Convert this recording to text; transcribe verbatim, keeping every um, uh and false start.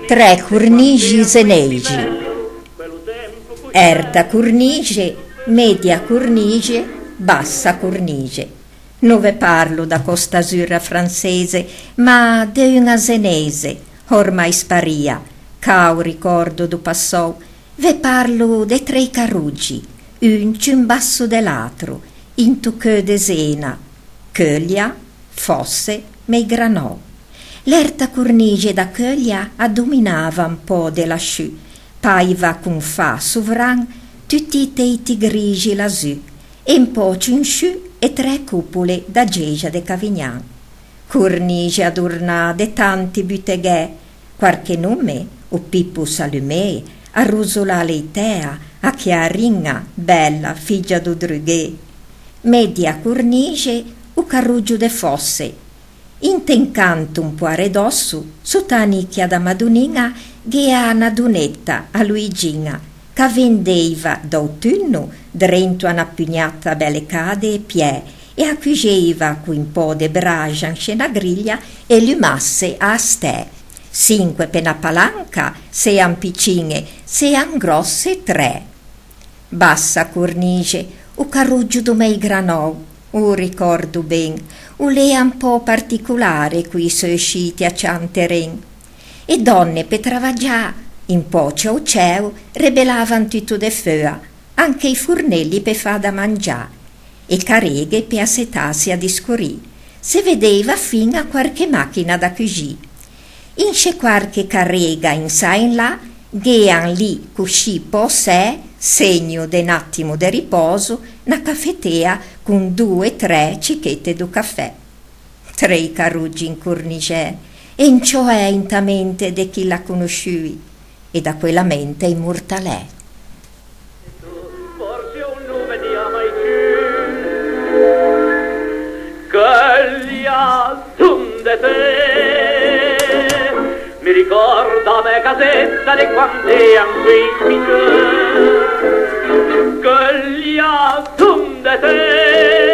Trê cornixi zeneixi. Erta cornixe, media cornixe, bassa cornixe. No ve parlo da Costa Azura fransese, ma de uña zenese, ormai sparia, cao ricòrdo do passou, ve parlo de trei carrogi, un ciù in basso de l'atro, into cheu de Zena, Cheulia, Fòsse, Meigranou. L'erta cornixe da Cheulia a dominava un pö de lasciù, paiva con fâ sovran tutti i teiti grixi lasù, e un pö ciù in sciù e trê copole da gexa de Cavignan. Cornixe adornâ de tanti buteghê, quarche nome, o Pippo Salumè, a Rosola Leitea, a Chiariña, bella, figgia do drughê. Media cornixe, o carrogio de Fòsse. Inte un canto un pö a redòsso, sotto a nicchia da Madoniña, gh'ea na donetta, a Luigiña, ch'a vendeiva d'autunno drento a na pugnata belle cade e piè, e a cuxeiva co un pö de braxa in sce na griglia e lumasse a-a stæ. Sinque pe na palanca, se ean picciñe, se ean gròsse, trê. Bassa cornixe, o carrogio do Meigranou, o ricòrdo ben, o l'ea un pö particolare co-i seu sciti a cian teren. E dònne pe travaggiâ, in pö ciao ciao, rebelavan tutto de feua, anche i fornelli pe fâ da mangiâ, e careghe pe assetâse a discorî, se vedeiva fin-a quarche machina da cuxî. In sce quarche carega in sà e in là, gh'ean lì coscì pö sè, segno de n'attimo de ripòso, na cafetea con doe trê cichette do cafè. Trei carrogi incornixæ, e un cioè inta mente de chi l'à conosciui, e da quella mente imortalè. Forse no vegnià mai ciù. Cheulia, son de te. Me ricòrdo a mæ casetta de quand'ean quindici. Cheulia, son de te.